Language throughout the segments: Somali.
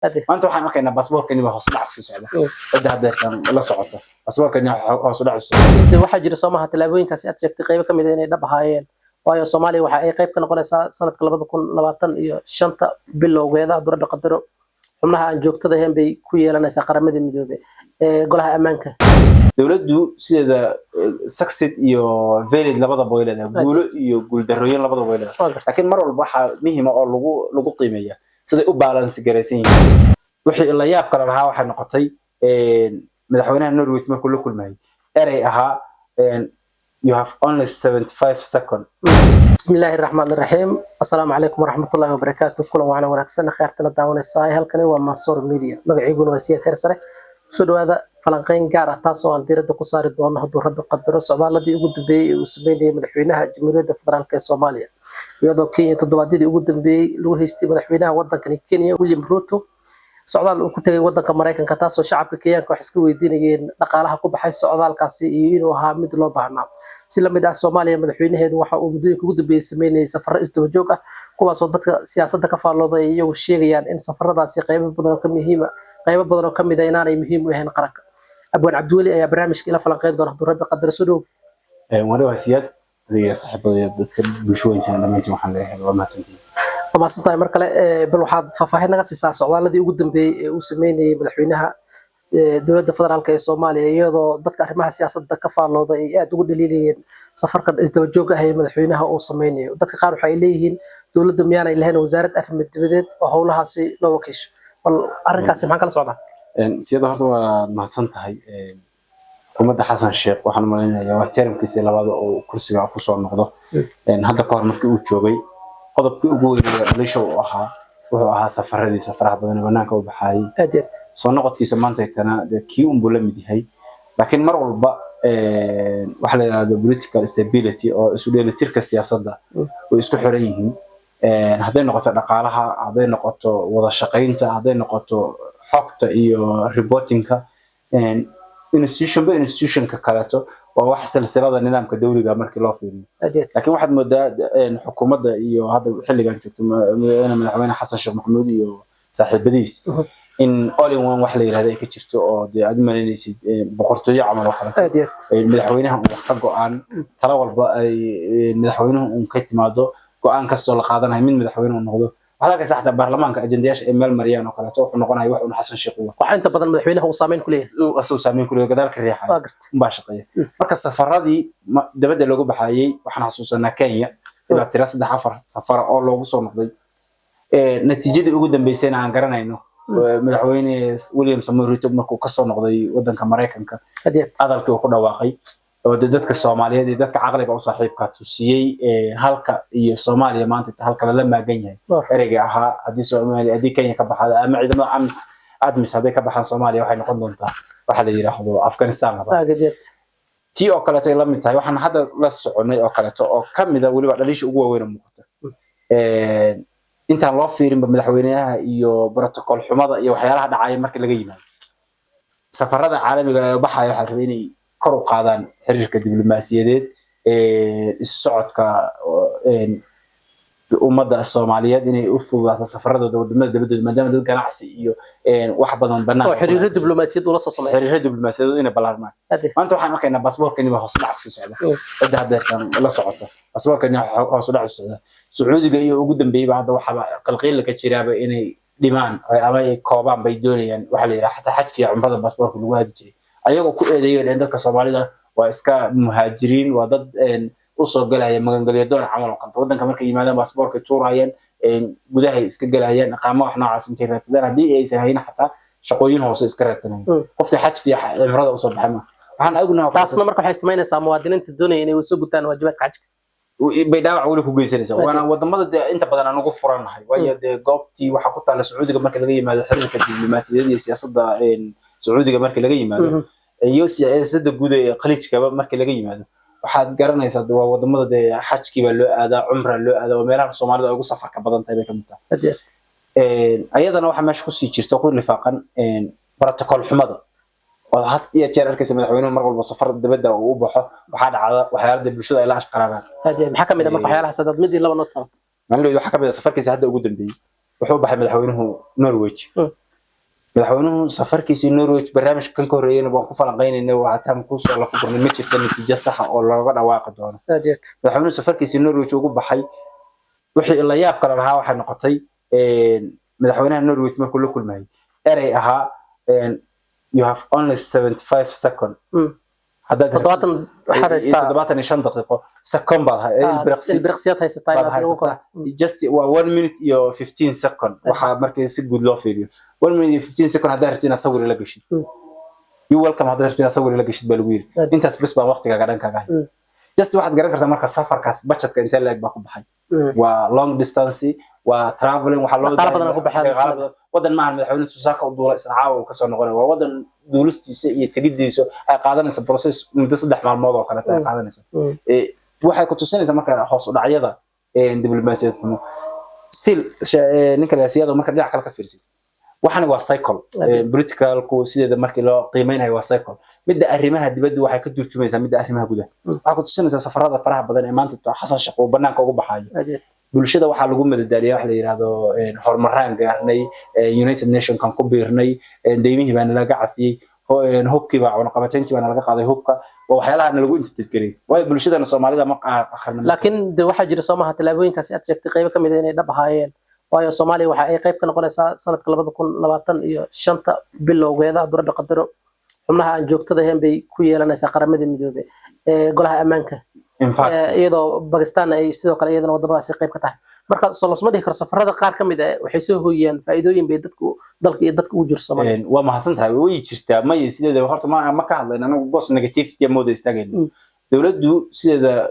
Maanta waxaan arkaynaa baasaboorkeeni baa hoos u dhac kusii socda. Cidda hadda la socota, baasaboorkeeni hoos u dhac kusii socda. De waxaa jira, soo maha, tallaabooyinkaasi aad sheegtay qaybo ka mid ah inay dhab ahaayeen, waayo Soomaaliya waxa ay qayb ka noqonaysaa sanadka 2025 bilowgeeda, hadduu Rabbi qadaro, xubnaha aan joogtada ahayn bay ku yeelanaysaa Qaramada Midoobay ee Golaha Ammaanka. Dowladdu sideeda success iyo failed labadaba way leedahay, guulo iyo guuldarrooyin labadaba way leedahay. Waa gartay. Laakiin mar walba waxaa muhiima oo lagu qiimeeya siday u balance garaysan yihiin. Wixii la yaab kale lahaa waxay noqotay madaxweynaha Norway markuu la kulmayay erey ahaa "You have only 75 second". Bismi illaahi raxmaan raxiim. Assalaamu calaykum waraxmatullaahi wabarakaatu. Kulan waana wanaagsan, khayrtana daawanaysaa. Halkani waa Mansoor Media, magaciiguna waa Siyaad Heer Sare. Kusoo dhawaada falanqeyn gaar ah, taasoo aan diiradda ku saari doono, hadduu Rabbi qadaro, socdaaladii ugu dambeeyey ee uu sameynayay madaxweynaha Jamhuuriyadda Federaalk ee Soomaaliya, iyadoo Kenya toddobaadyadii ugu dambeeyey lagu haystay madaxweynaha wadankani Kenya, William Ruto, socdaal uu ku tegay wadanka Maraykanka, taasoo shacabka Kenyaanka wax iska weydiinayeen dhaqaalaha ku baxay socdaalkaasi iyo inuu ahaa mid loo baahnaa. Si lamid ah Soomaaliya, madaxweynaheedu waxa uu muddooyinka ugu dambeeyey sameynayay safarro isdaba joog ah, kuwaasoo dadka siyaasadda ka faallooday ay iyagu sheegayaan in safaradaasi qaybo badan oo ka muhiima, qaybo badan oo kamid ah inaanay muhiim u ahayn qaranka. Abwaan Cabdiweli ayaa barnaamijka ila falanqeyn doona, hadduu Rabbi qadaro. Soo dhow. Wani waa Siyaad. Adiga, saaxiibada, dadka bulshooyinka dhammaantiin waxaan leeyahay waa mahadsantihiin. Waa mahadsan tahay mar kale. Bal waxaad faahfaahin naga siisaa socdaaladii ugu dambeeyey ee uu sameynayay madaxweynaha dowladda federaalk ee Soomaaliya, iyadoo dadka arrimaha siyaasadda ka faallooda ay aad ugu dhaliilayeen safarkan isdaba joog ah ee madaxweynaha uu sameynayo. Dadka qaar waxay leeyihiin, dowladda miyaanay lahayn wasaarad arrimo dibadeed oo howlahaasi loo wakiisho? Bal arrinkaasi maxaan kala socdaa? Siyada, horta waad mahadsan tahay. Xukuumadda Xasan Sheekh waxaan u malaynayaa waa termkiisii labaad oo kursiga kusoo noqdo. Hadda ka hor markii uu joogay, qodobkii ugu weynaa dhalisha uu ahaa wuxuu ahaa safaradiisa faraha badan ee banaanka u baxaayay. Aad iyo aad. Soo noqodkiisa maantaytana dee kii unbuu la mid yahay, laakiin mar walba waxa la yidhahdo political stability oo isu dheelitirka siyaasadda way isku xiran yihiin. Hadday noqoto dhaqaalaha, hadday noqoto wada shaqaynta, hadday noqoto xogta iyo reportingka, institutionba institutionka kaleeto, waa wax silsilada nidaamka dawliga markii loo fiiriyo. Aad iyo aad. Laakiin waxaad moodaa xukuumadda iyo hadda xilligan joogto madaxweyne Xasan Sheekh Maxamuud iyo saaxiibadiis in all in one wax la yirahdo ay ka jirto, oo dee aad u malaynaysid boqortooyo camal oo kaleeto. Aad iyo aad. Madaxweynaha uu wax ka go'aan, talo walba ay madaxweynuhu uun ka timaado, go'aan kastoo la qaadanayo mid madaxweyne uu noqdo. Waxaad arkaysaa xataa baarlamaanka ajendayaasha ay meel mariyaan oo kaleeto wuxuu noqonaya wax uun Xasan Sheekh uu wato. Waxa inta badan madaxweynaha uu saameyn ku leeyahay. Uu asagoo saameyn ku leeyahay, gadaal ka riixaya Waa gartay. unbaa shaqeeya. Marka safaradii dabadda loogu baxayay, waxaan xasuusanaa Kenya ilaa tira saddex afar safar oo loogu soo noqday. Natiijadii ugu dambeysayna aan garanayno. Madaxweyne William Samoei Ruto markuu kasoo noqday wadanka Maraykanka, Aad iyo aad. hadalkii uu ku dhawaaqay oo dee dadka Soomaaliyeed iyo dadka caqliga u saaxiibka tusiyey halka iyo Soomaaliya maanta halka lala maagan yahay. Ereyga ahaa haddii Soomaaliya, haddii Kenya ka baxdo ama ciidamada AMIS, ATMIS hadday ka baxaan Soomaaliya, waxay noqon doontaa waxa la yiraahdo Afghanistan laba. Aad iyo aad. Tii oo kaleeto ay la mid tahay waxaan hadda la soconay oo kaleeto oo ka mid a weliba dhaliisha ugu waaweyn oo muuqata. Intaan loo fiirinba madaxweynaha iyo protocol xumada iyo waxyaalaha dhacaya marka laga yimaado, safarada caalamiga ee baxaya waxaa la rabay inay kor u qaadaan xiriirka diblomaasiyadeed, isu socodka ummadda Soomaaliyeed, inay u fududaato safaradooda wadamada dabadooda, maadaama dad ganacsi iyo wax badan oo banaanka xiriiro diblomaasiyad ula soo sameeya. Xiriiro diblomaasiyadeed inay ballaarmaan. Aad iyo Maanta waxaan arkaynaa baasaboorkeeni baa hoos u dhac kusii socda. Cidda hadda la socota, baasaboorkeeni hoos u dhac kusii socda. Sacuudiga iyo ugu dambeeyeyba hadda waxaaba qalqiil ka jiraaba inay dhimaan ama ay koobaan bay doonayaan waxa la yidhaha xataa xajka iyo cumrada baasaboorka lagu aadi jiray, ayagoo ku eedeeyeen dadka Soomaalida waa iska muhaajiriin, waa dad usoo galaya magangelyo doon camal oo kaleto. Waddanka markay yimaadaan baasaboorkay tuurayaan, gudahay iska galayaan, iqaamo wax noocaas intay raadsadaan, haddii aysan hayn xataa shaqooyin hoose iska raadsanayaan. Qofkii xajka iyo cumrada usoo baxay ma waxaan ognahay. Taasna marka waxay samaynaysaa muwaadiniinta doonaya inay soo gutaan waajibaadka xajka bay dhaawac weli ku geysanaysaa, waana wadamada dee inta badan aan ugu furannahay, waayo dee goobtii waxaa ku taalla Sacuudiga. Marka laga yimaado xiriirka diblomaasiyadeed iyo siyaasadda Sacuudiga marka laga yimaado iyo siyaasadda guud ee Khaliijkaba marka laga yimaado, waxaad garanaysaa waa wadamada dee xajkii baa loo aadaa, cumra loo aadaa, waa meelaha Soomaalida ay ugu safarka badan tahay bay kamid tahay. Aad iyo aad. Ayadana waxaa meesha kusii jirta, ku lifaaqan protocol xumada oo had iyo jeer arkaysa. Madaxweynuhu mar walba safar dibadda uu u baxo, waxaa dhacda waxyaalada bulshada ay la ashqaraaraan. Aad iyo aad. Maxaa kamid ah marka waxyaalahaas, hadaad mid iyo laba noo taabato? Maalin waxaa kamid ah safarkiisa hadda ugu dambeeyey, wuxuu u baxay madaxweynuhu Norway. Madaxweynuhu safarkiisii Norway, barnaamijka kan ka horreeyana waan ku falanqaynayna, waxaataan kusoo lafagurnay, ma jirta natiijo saxa oo looga dhawaaqi doono. Aad iyo aad. Madaxweynuhu safarkiisii Norway ugu baxay, wixii la yaab kale lahaa waxay noqotay madaxweynaha Norway markuu la kulmayay erey ahaa, "You have only 75 second." Haddaad 70 waxaad haystaa. 75 daqiiqo second baad ilbiriqsi ilbiriqsiyaad haysataa baad inaad lagu haysataa. korato. Just waa 1 minute iyo 15 second. Waxaa markii si guud loo fiiriyo, 1 minute iyo 15 second haddaad rabtid inaad sawir la gashid, "You welcome," haddaad rabtid inaad sawir la gashid baa lagu yiri. Intaas bes baa waqtigaaga dhankaaga hay. Just waxaad garan kartaa marka safarkaas budgetka intee le'eg baa ku baxay. Waa long distance, waa traveling, waxaa loo Dhaqaale badan ku baxay. Dhaqaale badan. Wadan maahan madaxweyne tusaaka u duula isla caawa uu kasoo noqonay. Waa wadan duulistiisa iyo tegidiisa ay qaadanaysa process muddo 3 maalmood oo kaleeta ay qaadanaysa. Waxay ku tusinaysaa marka hoos u dhacyada diblomaasiyad xumo. Still ninka siyaasiyada marka dhinac kale ka fiirsid, waxani waa cycle. Politicalku sideeda markii loo qiimeynayo waa cycle. Midda arrimaha dibadda waxay ka turjumaysaa midda arrimaha gudaha. Waxay ku tusinaysaa safarada faraha badan ee maanta Xasan Sheekh uu banaanka ugu baxayo. Aad iyo aad. Bulshada waxaa lagu madadaaliyaa wax la yidhaahdo horumaraan gaarnay, United Nationkan ku biirnay, deymihii baana laga cafiyey, hubkii baa cunaqabatayntii baana laga qaaday hubka. Waa waxyaalaha nalagu entertain waayo bulshadana Soomaalida ma akhrina. Laakiin de waxaa jira, soo maaha, tallaabooyinkaasi aad sheegtay qaybo kamid ah inay dhab ahaayeen, waayo Soomaaliya waxa ay qayb ka noqonaysaa sanadka 2025 bilowgeeda, hadduu Rabbi qadaro, xubnaha aan joogtada ahayn bay ku yeelanaysaa Qaramada Midoobay ee Golaha Ammaanka. In fact, Iyadoo Bakistan ay sidoo kale iyadana wadamadaasi qayb ka tahay. Marka soo loosma dhihi karo safarada qaar ka mid ah waxay soo hooyiyaan faa'iidooyin bay dadku dalka iyo dadka ugu jiro Soomaaliya? Waa mahadsan tahay. Way jirtaa. Maya, sideeda horta ma ka hadlayno anagu boos negativity mooda istaagayno. Dowladdu sideeda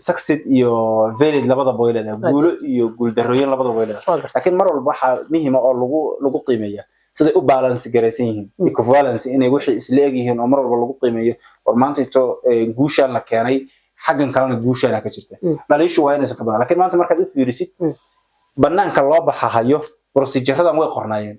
succeed iyo failed labadaba way leedahay, guulo iyo guuldarrooyin labadaba way leedahay. Waa gartay. Laakiin mar walba waxaa muhiima oo lagu qiimeeya siday u balance garaysan yihiin, equivalence, inay wixii isla eg yihiin oo mar walba lagu qiimeeyo war maanta ito guushaan la keenay, xaggan kalena guushaana ka jirta. Dhaliishu waa inaysan ka badan. Laakiin maanta markaad u fiirisid banaanka loo baxahayo, proceduradan way qornaayeen.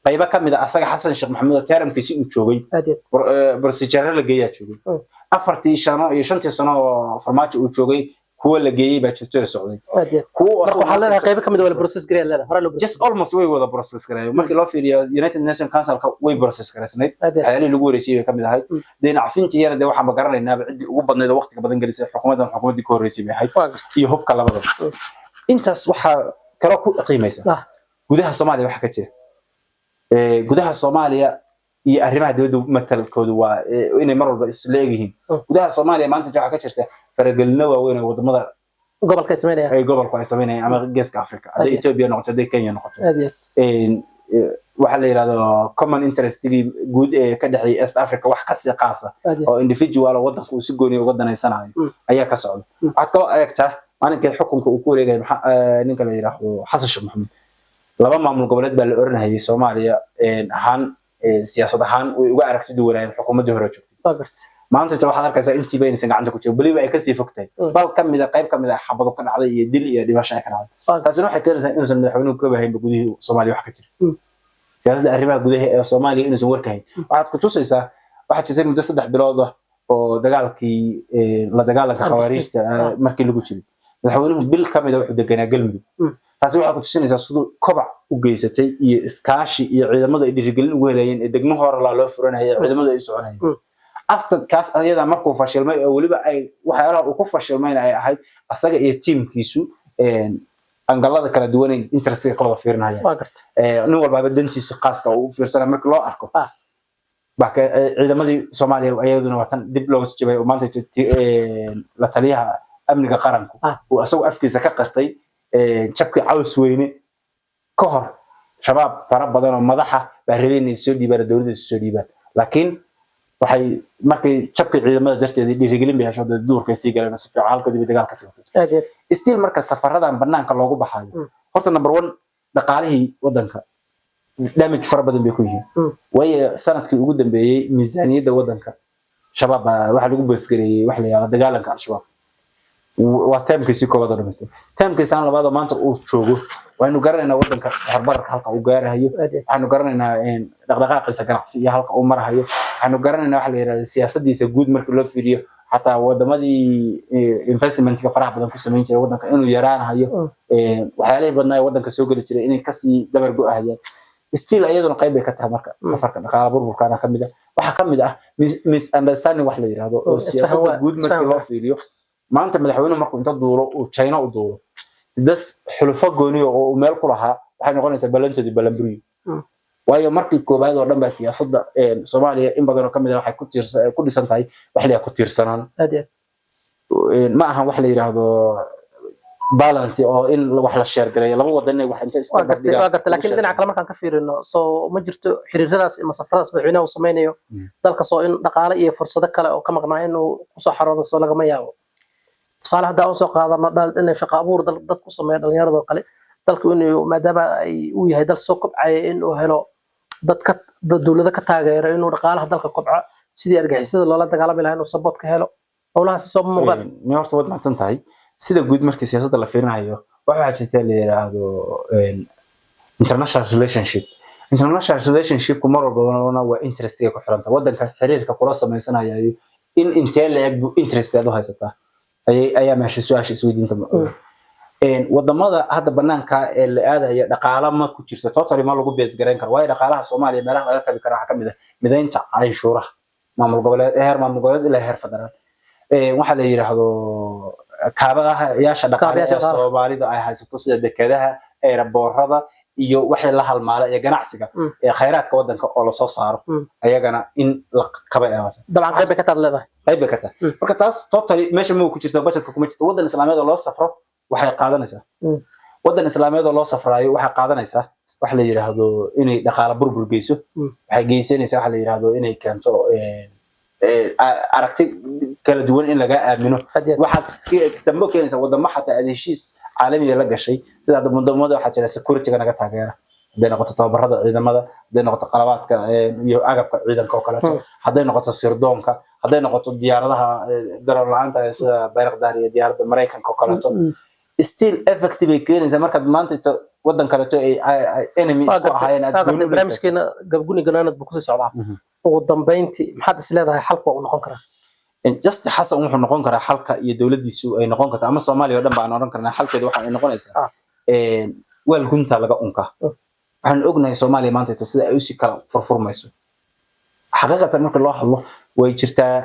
Qaybo ka mid a asaga Xasan Sheekh Maxamuud oo termkiisi uu joogay Aad iyo aad. procedure la geeyaa joogay. 4-tii sano iyo 5-tii sano oo Farmaajo uu joogay, kuwa la geeyey baa jirto ee socday. Aad iyo aad. Kuwa Marka waxaad leedahay qaybo kamid ah waa la process gareeya leedahay, hore loo process. Just almost way wada process gareeyeen. Markii loo fiiriyo United Nation Councilka way process gareysnayd. Aad iyo aad. Waxyaalihii lagu wareejiyey bay kamid ahayd. Deen cafintiiyana dee waxaan ba garanaynaaba ciddii ugu badnayd oo waqtiga badan gelisay xukuumaddan xukuumaddii ka horreysay bay ahayd. Waa gartay. Iyo hubka labadaba. Intaas waxaa kaloo ku qiimaysa gudaha Soomaaliya waxa ka jira. Gudaha Soomaaliya iyo arrimaha dibadda matalkoodu waa inay mar walba isla eg yihiin. Gudaha Soomaaliya maanta waxaa ka jirta faragelino waaweyn oo wadamada gobolka ay sameynayaan, ay gobolku ay samaynayaan ama Geeska Africa, hadday Aad. Ethiopia noqoto, hadday Kenya noqoto. Aad iyo aad. Waxaa la yidhahdo common interestigii guud ee ka dhexeeya East Africa wax kasii qaasa Aad iyo aad. oo individual oo wadanka uu si gooni uga danaysanayo ayaa ka socda. Waxaad kaloo eegtaa maalinkii xukunka uu ku wareegaya ninka la yidhaahdo Xasan Sheekh Maxamuud, laba maamul goboleed baa la oranayay Soomaaliya ahaan siyaasad ahaan way uga aragti duwanaayeen xukuumaddii hore joogtay. Waa gartay. Maanta inta waxaad arkaysaa intiiba inaysan gacanta ku jirin, weliba ay kasii fog tahay, bal kamid a qayb kamid a xabado ka dhacday iyo dil iyo dhimasho ay ka dhacday. Taasina waxay keenaysaa inuusan madaxweynuhu ka bahaynba gudihii Soomaaliya wax ka jira, siyaasadda arrimaha gudaha ee Soomaaliya inuusan warka hayn. Waxaad ku tusaysaa waxaa jirtay muddo 3 bilood ah oo dagaalkii la dagaalanka Argagixisada. khawaariijta markii lagu jiray, madaxweynuhu bil ka mid a wuxuu deganaa Galmudug. Taasi waxay ku tusinaysaa siduu kobac u geysatay iyo iskaashi iyo ciidamadu ay dhiirigelin ugu helayeen ee degmo horelaa loo furanayay, ciidamadu ay u soconayeen. After kaas ayada markuu fashilmay oo weliba ay waxyaalaha uu ku fashilmayna ay ahayd asaga iyo tiimkiisu angalada kala duwan ay interestiga ka wada fiirinayaan. Waa gartay. Nin walbaaba dantiisa khaaska uu u fiirsanaya markii loo arko baa ciidamadii Soomaaliya ayaduna waa tan dib looga soo jabay oo maanta la taliyaha amniga qaranku uu asagoo afkiisa ka qirtay jabkii Caws Weyne ka hor Shabaab fara badan oo madaxa baa rabay inay soo dhiibaan oo dowladda soo dhiibaan, laakiin waxay markay jabkii ciidamada darteeda dhiirigelin bay hesho, dee duurkay sii galeen oo si fiican halkoodii bay dagaal ka sii watay. Aad iyo aad. Still marka safaradan banaanka loogu baxayo, horta number one dhaqaalihii wadanka damage fara badan bay ku yihiin, waayo sanadkii ugu dambeeyey miisaaniyadda wadanka Shabaab baa waxaa lagu boosgareeyey waxa la yidhahdo dagaalanka Al-Shabaab. Waa termkiisii koowaad oo dhamaystay. Termkiisaan labaad oo maanta uu joogo, waynu garanaynaa wadanka sicir bararka halka uu gaarahayo. Aad iyo aad. Waxaanu garanaynaa dhaqdhaqaaqiisa ganacsi iyo halka uu marahayo. Waxaanu garanaynaa waxa la yidhahda siyaasadiisa guud markii loo fiiriyo, xataa wadamadii investmentka faraha badan ku samayn jiray wadanka inuu yaraanahayo, waxyaalihii badnaa ee wadanka soo geli jiray inay kasii dabar go'ahayaan. Still iyaduna qayb bay ka tahay. Marka safarka dhaqaala burburkaana ka mid ah, waxaa ka mid ah misunderstanding wax la yidhaahdo oo Isfahan siyaasadda guud markii isfahan loo fiiriyo. Maanta madaxweynuhu markuu inta duulo uu China u duulo, das xulufo gooniyo oo uu meel ku lahaa, waxay noqonaysaa ballantoodii ballanburiyo. Waayo, markii koowaad oo dhan baa siyaasadda Soomaaliya in badan oo ka mid ah waxay ku dhisan tahay wax la yidhaahdo ku tiirsanaan. Aad iyo aad. Ma ahan wax la yidhaahdo balance oo in wax la share gareeyo, laba wadan inay wax inta Waa isbarbar gartay, waa gartay, laakiin dhinaca kale markaan ka fiirino, soo ma jirto xiriiradaas ama safaradaas madaxweynaha uu sameynayo dalka soo in dhaqaale iyo fursado kale oo ka maqnaa inuu kusoo xaroodo? Soo lagama yaabo, tusaale hadda aan soo qaadano, inay shaqo abuur dad ku sameeyo dhalinyaradoo kale, dalku inuu, maadaama ay uu yahay dal soo kobcaya, inuu helo dad ka dad dowlado ka taageero inuu dhaqaalaha dalka kobco, sidii argagixisada loola dagaalami lahaa, inuu support ka helo, howlahaasi soo ma muuqdaan? Ni horta waad mahadsan tahay. Sida guud markii siyaasadda la fiirinayo, waxaa jirta la yidhaahdo international relationship. International relationshipku mar walbana waa interestiga ku xiranta wadanka xiriirka kula samaysanayayo, in intee la eg buu interest aad u haysataa ayaa meesha su-aasha isweydiinta. Wadamada hadda banaanka ee la aadaya dhaqaala ma ku jirto, totally ma lagu base garayn karo, waayo dhaqaalaha Soomaaliya meelaha laga kabi karo waxaa kamid ah midaynta canshuuraha maamul goboleed, heer maamul goboleed ilaa heer federaal. Waxaa la yidhaahdo kaabadaha yaasha dhaqaale Kaabayaasha ee dhaqaalaha. Soomaalida ay haysato, sida dekedaha, airportada iyo wixii la halmaala iyo ganacsiga ee khayraadka wadanka oo lasoo saaro, ayagana in la kabay ay Dabcan qayb bay ka taad leedahay. Qayb bay ka tahay. Marka taas totally meesha ma ku jirto, budgetka kuma jirto. Wadan islaameed oo loo safro waxay qaadanaysaa, wadan islaameed oo loo safraayo waxay qaadanaysaa wax la yidhaahdo inay dhaqaala burbur geyso. Waxay geysanaysaa waxa la yidhaahdo inay keento aragti kala duwan in laga aamino. Aad iyo aad. Waxaad dambe keenaysaa wadamo xataa aad heshiis caalamiga la gashay, sida hadda wadamada waxaa jira security-ga naga taageera, hadday noqoto tababarada ciidamada, hadday noqoto qalabaadka iyo agabka ciidanka oo kaleeto, hadday noqoto sirdoonka, hadday noqoto diyaaradaha darar la'aanta ee sida Bayraktar iyo diyaaradda Maraykanka oo kaleeto. Still effective bay keenaysaa markaad maanta ito wadan kaleeto ay enemy Waa isku gartay, ahaayeen aad waa gartay. gooni u leedahay. Barnaamijkeena gabguni ganaanad buu kusii socdaa. Ugu dambeyntii, maxaad is leedahay xalku waa uu noqon karaa? Just Xasan wuxuu noqon karaa xalka iyo dowladdiisu ay noqon kartaa, ama Soomaaliya oo dhan baan oran karnaa xalkeedu waxa ay noqonaysaa weel gunta laga unka. Waxaan ognahay Soomaaliya maanta ita sida ay usii kala furfurmayso. Xaqiiqatan marka loo hadlo, way jirtaa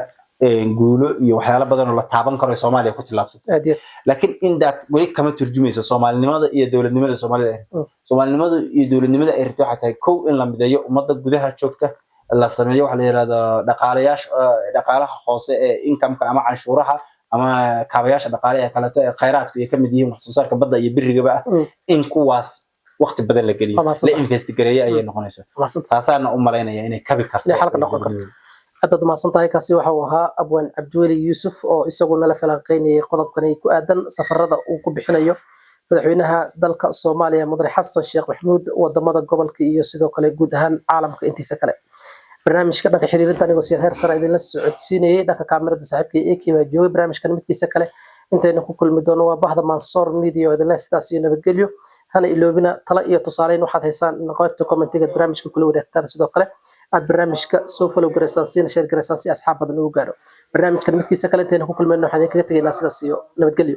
guulo iyo waxyaalo badan oo la taaban karo ee Soomaaliya ku tillaabsatay, Aad iyo aad. laakiin indaad weli kama turjumayso soomaalinimada iyo dowladnimada Soomaalida ay rabto. Soomaalinimada iyo dowladnimada ay rabto waxay tahay, kow, in la mideeyo ummadda gudaha joogta, la sameeyo waxa la yidhahdo dhaqaalayaasha, dhaqaalaha hoose ee incomeka ama canshuuraha ama kaabayaasha dhaqaale ee kaleeto ee khayraadku ay ka mid yihiin wax soo saarka badda iyo birigaba ah, in kuwaas waqti badan la geliyo, Waa mahadsan la tahay. invest gareeyo ayay noqonaysaa. Mahadsantahay. Taasaana u malaynaya inay kabi karto. Inay xalka noqon karto. Aad baad umahadsan tahay. Kaasi waxa uu ahaa Abwaan Cabdiweli Yuusuf oo isagu nala falanqeynayay qodobkani ku aadan safarada uu ku bixinayo madaxweynaha dalka Soomaaliya, Mudane Xasan Sheekh Maxamuud, wadamada gobolka iyo sidoo kale guud ahaan caalamka intiisa kale. Barnaamijka dhanka xiriirinta anigoo Siyaad Heer Sare idinla socodsiinayay, dhanka kaamirada saaxiibkay AK baa joogay. Barnaamijkan midkiisa kale intaynu ku kulmi doono, waa bahda Mansoor Media oo idinleh sidaas iyo nabadgelyo. Hana iloobina talo iyo tusaaleyn waxaad haysaan in qaybta commentiga barnaamijka kula wadaagtaan, sidoo kale aad barnaamijka soo follow garaysaan, siina share garaysaan si asxaab badan ugu gaaro. Barnaamijkan midkiisa kale intaynu ku kulmayno, waxaan idinkaga tegaynaa sidaas iyo nabadgelyo.